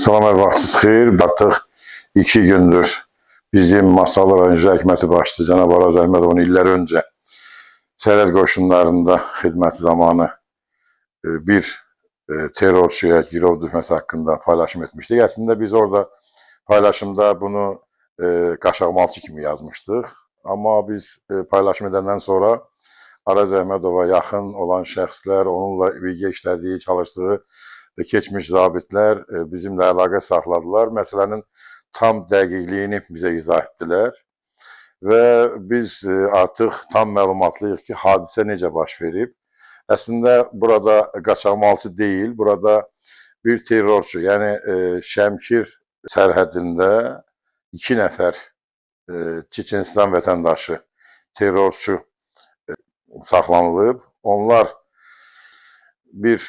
Salam, hər vaxtınız xeyir. Artıq 2 gündür bizim Masallı rayon İcra Hakimiyyəti başçısı cənab Araz Əhmədovun illər öncə sərhəd qoşunlarında xidməti zamanı bir terrorçuya girov düşməsi haqqında paylaşım etmişdik. Əslində biz orada paylaşımda bunu qaçaqmalçı kimi yazmışdıq. Amma biz paylaşım edəndən sonra Araz Əhmədova yaxın olan şəxslər, onunla birgə işlədiyi, çalışdığı və keçmiş zabitlər bizimlə əlaqə saxladılar. Məsələnin tam dəqiqliyini bizə izah etdilər. Və biz artıq tam məlumatlıyıq ki, hadisə necə baş verib. Əslində burada qaçaqmalçı deyil, burada bir terrorçu, yəni Şəmkir sərhədində 2 nəfər Çeçenistan vətəndaşı terrorçu saxlanılıb. Onlar bir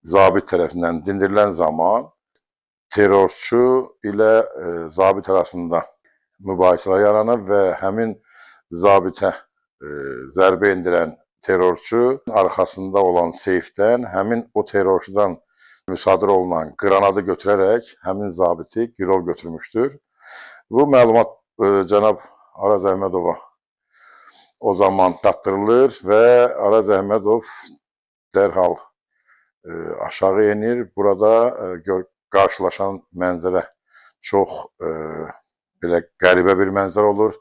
zabit tərəfindən dindirilən zaman terrorçu ilə zabit arasında mübahisələr yaranıb və həmin zabitə zərbə endirən terrorçu arxasında olan seyfdən həmin o terrorçudan müsadirə olunan qranadı götürərək həmin zabiti girov götürmüşdür. Bu məlumat cənab Araz Əhmədova o zaman çatdırılır və Araz Əhmədov dərhal aşağı enir. Burada qarşılaşan mənzərə çox belə qəribə bir mənzərə olur.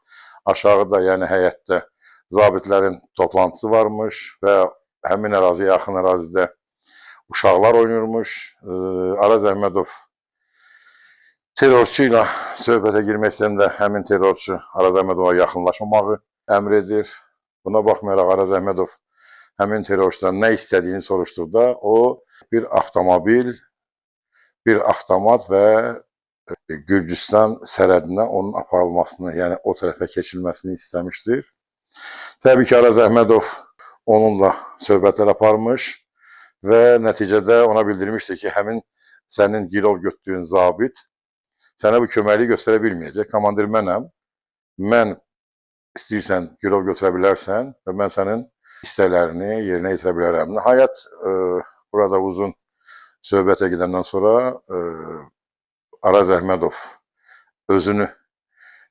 Aşağıda, yəni həyətdə zabitlərin toplantısı varmış və həmin ərazi, yaxın ərazidə uşaqlar oynayırmış. Araz Əhmədov terrorçu ilə söhbətə girmək istəyəndə həmin terrorçu Araz Əhmədova yaxınlaşmamağı əmr edir. Buna baxmayaraq Araz Əhmədov həmin terrorçudan nə istədiyini soruşduqda o bir avtomobil, bir avtomat və Gürcüstan sərhədinə onun aparılmasını, yəni o tərəfə keçilməsini istəmişdir. Təbii ki, Araz Əhmədov onunla söhbətlər aparmış və nəticədə ona bildirmişdir ki, həmin sənin girov götürdüyün zabit sənə bu köməkliyi göstərə bilməyəcək. Komandir mənəm. Mən istəyirsən girov götürə bilərsən və mən sənin istəklərini yerinə yetirə bilərəm. Nəhayət burada uzun söhbətə gedəndən sonra Araz Əhmədov özünü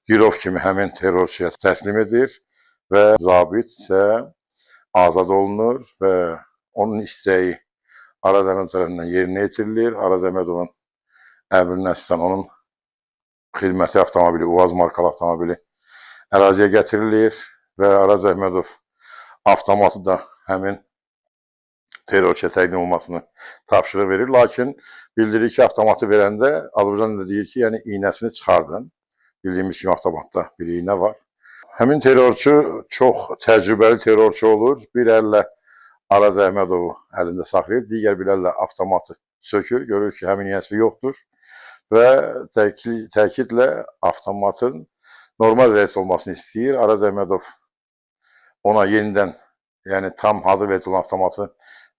girov kimi həmin terrorçuya təslim edir və zabit isə azad olunur və onun istəyi Araz Əhmədov tərəfindən yerinə yetirilir. Araz Əhmədovun əmrinə əsasən onun xidməti avtomobili, UAZ markalı avtomobili əraziyə gətirilir və Araz Əhmədov avtomatı da həmin terrorçuya təqdim olunmasını tapşırıq verir. Lakin bildirir ki, avtomatı verəndə Azərbaycan da deyir ki, yəni iynəsini çıxardın. Bildiyimiz kimi avtomatda bir iynə var. Həmin terrorçu çox təcrübəli terrorçu olur. Bir əllə Araz Əhmədovu əlində saxlayır, digər bir əllə avtomatı sökür, görür ki, həmin iynəsi yoxdur və təkidlə avtomatın normal vəziyyət olmasını istəyir. Araz Əhmədov ona yenidən, yəni tam hazır vəziyyətdə olan avtomatı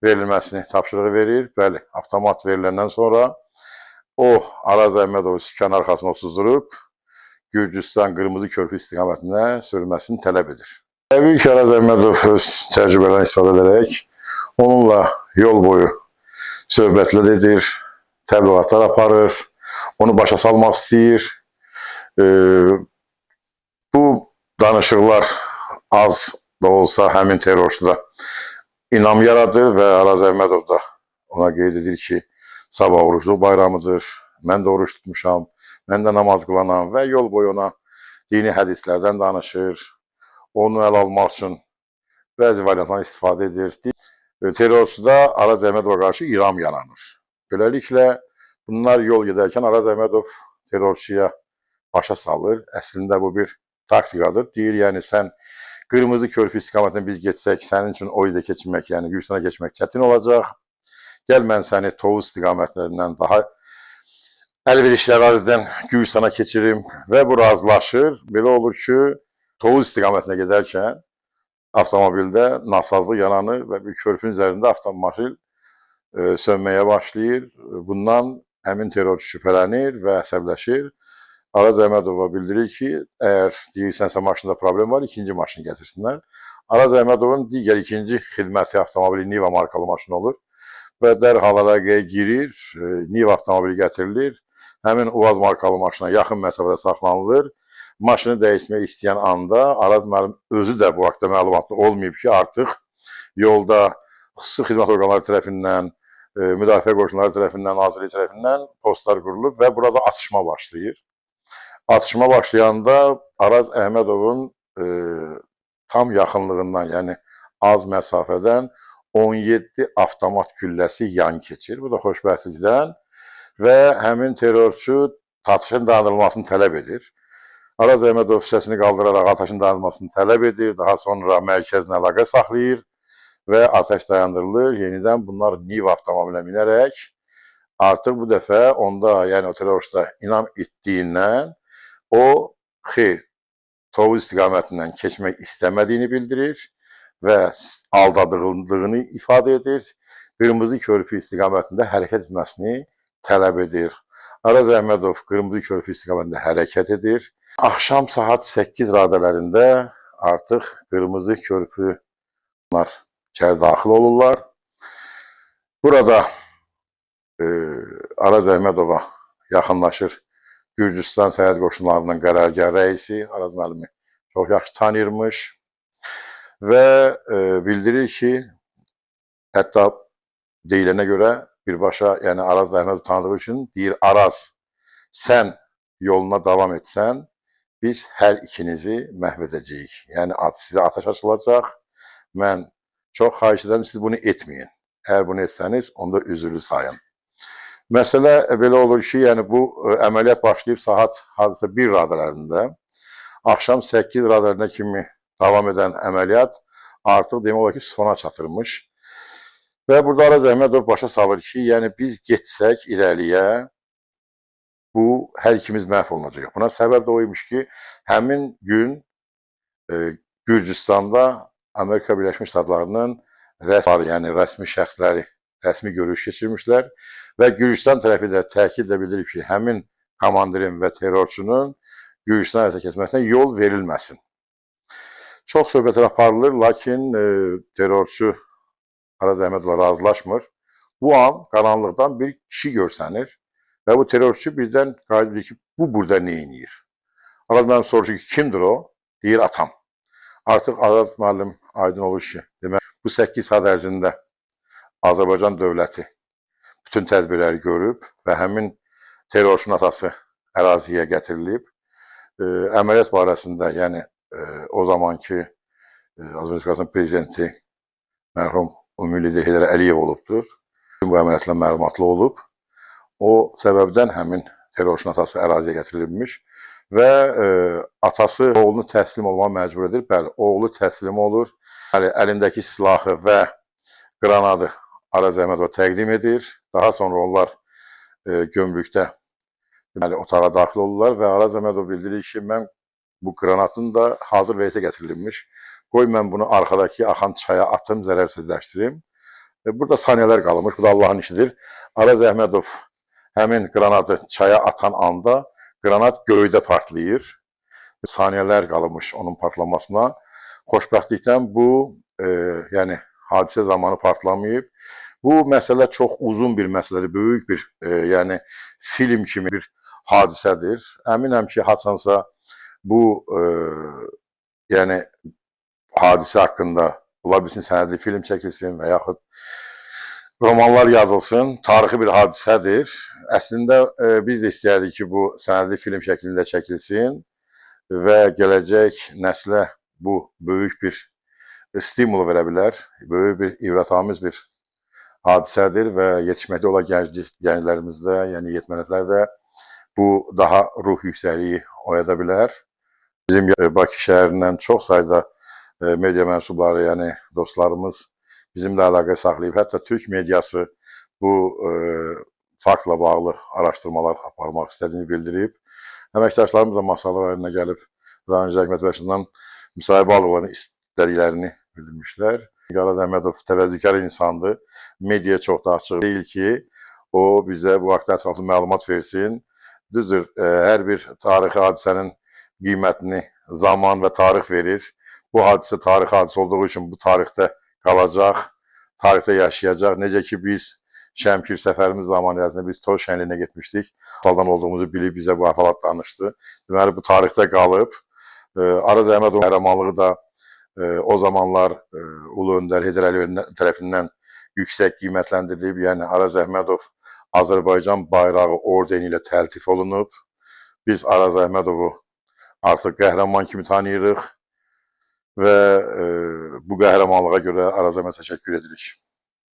verilməsini tapşırığı verir. Bəli, avtomat veriləndən sonra o Araz Əhmədovu sükanın arxasına otuzdurub Gürcüstan Qırmızı Körpü istiqamətinə sürməsini tələb edir. Təbii ki, Araz Əhmədov öz təcrübələrindən istifadə edərək onunla yol boyu söhbətlər edir, təbliğatlar aparır, onu başa salmaq istəyir. Bu danışıqlar az da olsa həmin terrorçuda inam yaradır və Araz Əhmədov da ona qeyd edir ki, sabah orucluq bayramıdır, mən də oruç tutmuşam, mən də namaz qılanam və yol boyu ona dini hədislərdən danışır, onu əl almaq üçün bəzi variantlardan istifadə edir. Terrorçuda Araz Əhmədova qarşı iram yaranır. Beləliklə, bunlar yol gedərkən Araz Əhmədov terrorçuya başa salır. Əslində bu bir taktikadır. Deyir, yəni sən Qırmızı Körpü istiqamətinə biz getsək, sənin üçün o izə keçmək, yəni Gürcüstana keçmək çətin olacaq. Gəl mən səni Tovuz istiqamətindən daha əlverişli ərazidən Gürcüstana keçirim və bu razılaşır. Belə olur ki, Tovuz istiqamətinə gedərkən avtomobildə nasazlıq yaranır və bir körpünün üzərində avtomobil sönməyə başlayır. Bundan həmin terrorçu şübhələnir və əsəbləşir. Araz Əhmədova bildirir ki, əgər deyirsənsə maşında problem var, ikinci maşın gətirsinlər. Araz Əhmədovun digər ikinci xidməti avtomobili Niva markalı maşın olur. Və dərhal əlaqəyə girir, Niva avtomobili gətirilir. Həmin UAZ markalı maşına yaxın məsafədə saxlanılır. Maşını dəyişmək istəyən anda Araz müəllim özü də bu haqda məlumatlı olmayıb ki, artıq yolda xüsusi xidmət orqanları tərəfindən, müdafiə qoşunları tərəfindən, nazirlik tərəfindən postlar qurulub və burada atışma başlayır. Atışma başlayanda Araz Əhmədovun tam yaxınlığından, yəni az məsafədən 17 avtomat gülləsi yan keçir. Bu da xoşbəxtlikdən və həmin terrorçu atışın dayandırılmasını tələb edir. Araz Əhmədov səsini qaldıraraq atəşin dayandırılmasını tələb edir. Daha sonra mərkəzlə əlaqə saxlayır və atəş dayandırılır. Yenidən bunlar Niva avtomobilinə minərək artıq bu dəfə onda, yəni o terrorçuda inam etdiyindən o xeyr, Tovuz istiqamətindən keçmək istəmədiyini bildirir və aldadıldığını ifadə edir. Qırmızı körpü istiqamətində hərəkət etməsini tələb edir. Araz Əhmədov Qırmızı körpü istiqamətində hərəkət edir. Axşam saat 8 radələrində artıq Qırmızı körpü bunlar içəri daxil olurlar. Burada Araz Əhmədova yaxınlaşır Gürcüstan Sərhəd Qoşunlarının qərargah rəisi Araz müəllimi çox yaxşı tanıyırmış və bildirir ki, hətta deyilənə görə birbaşa, yəni Araz Əhmədov tanıdığı üçün deyir, Araz, sən yoluna davam etsən, biz hər ikinizi məhv edəcəyik. Yəni sizə atəş açılacaq. Mən çox xahiş edirəm, siz bunu etməyin. Əgər bunu etsəniz, onda üzürlü sayın. Məsələ belə olur ki, yəni bu əməliyyat başlayıb saat hardasa 1 radələrində, axşam 8 radələrində kimi davam edən əməliyyat artıq demək olar ki, sona çatırmış. Və burada Araz Əhmədov başa salır ki, yəni biz getsək irəliyə, bu hər ikimiz məhv olunacaq. Buna səbəb də o imiş ki, həmin gün Gürcüstanda Amerika Birləşmiş Ştatlarının rəsmi şəxsləri rəsmi görüş keçirmişlər və Gürcüstan tərəfi də təkidlə bildirib ki, həmin komandirin və terrorçunun Gürcüstan hərəkət etməsinə yol verilməsin. Çox söhbətlər aparılır, lakin terrorçu Araz Əhmədovla razılaşmır. Bu an qaranlıqdan bir kişi görsənir və bu terrorçu birdən qayıdır ki, bu burada nə eləyir? Araz müəllim soruşur ki, kimdir o? Deyir, atam. Artıq Araz müəllim aydın olur ki, demək bu 8 saat ərzində Azərbaycan dövləti bütün tədbirləri görüb və həmin terrorçunun atası əraziyə gətirilib. Əməliyyat barəsində, yəni o zamanki Azərbaycan Respublikasının prezidenti mərhum ümumi lider Heydər Əliyev olubdur. Bu əməliyyatla məlumatlı olub. O səbəbdən həmin terrorçunun atası əraziyə gətirilmiş və atası oğlunu təslim olmağa məcbur edir. Bəli, oğlu təslim olur. Bəli, əlindəki silahı və qranadı Araz Əhmədova təqdim edir. Daha sonra onlar gömrükdə deməli, otağa daxil olurlar və Araz Əhmədov bildirir ki, mən bu qranatın da hazır vəziyyətə gətirilmiş. Qoy mən bunu arxadakı axan çaya atım, zərərsizləşdirim. Burada saniyələr qalmış, bu da Allahın işidir. Araz Əhmədov həmin qranatı çaya atan anda qranat göydə partlayır. Saniyələr qalmış onun partlamasına. Xoşbəxtlikdən bu, yəni hadisə zamanı partlamayıb. Bu məsələ çox uzun bir məsələdir, böyük bir, yəni film kimi bir hadisədir. Əminəm ki, haçansa bu, yəni hadisə haqqında ola bilsin sənədli film çəkilsin və yaxud romanlar yazılsın. Tarixi bir hadisədir. Əslində biz də istəyərdik ki, bu sənədli film şəklində çəkilsin və gələcək nəslə bu böyük bir stimul verə bilər. Böyük bir ibrətamiz bir hadisədir və yetişməkdə olan gənclərimizdə, yəni yetmənətlərdə bu daha ruh yüksəkliyi oyada bilər. Bizim Bakı şəhərindən çox sayda media mənsubları, yəni dostlarımız bizimlə əlaqə saxlayıb. Hətta türk mediası bu faktla bağlı araşdırmalar aparmaq istədiyini bildirib. Əməkdaşlarımız da Masallı rayonuna gəlib rayon İcra Hakimiyyəti başından müsahibə aldıqlarını istədiklərini bildirmişlər. Araz Əhmədov təvəzzülkar insandır. Mediaya çox da açıq deyil ki, o bizə bu haqda ətraflı məlumat versin. Düzdür, hər bir tarixi hadisənin qiymətini zaman və tarix verir. Bu hadisə tarixi hadisə olduğu üçün bu tarixdə qalacaq, tarixdə yaşayacaq. Necə ki biz Şəmkir səfərimiz zamanı ərzində biz toy şənliyinə getmişdik. Saldan olduğumuzu bilib bizə bu əhvalat danışdı. Deməli bu tarixdə qalıb. Araz Əhmədovun qəhrəmanlığı da o zamanlar Ulu Öndər Heydər Əliyev tərəfindən yüksək qiymətləndirilib. Yəni Araz Əhmədov Azərbaycan bayrağı ordeni ilə təltif olunub. Biz Araz Əhmədovu artıq qəhrəman kimi tanıyırıq və bu qəhrəmanlığa görə Araz Əhməd təşəkkür edirik.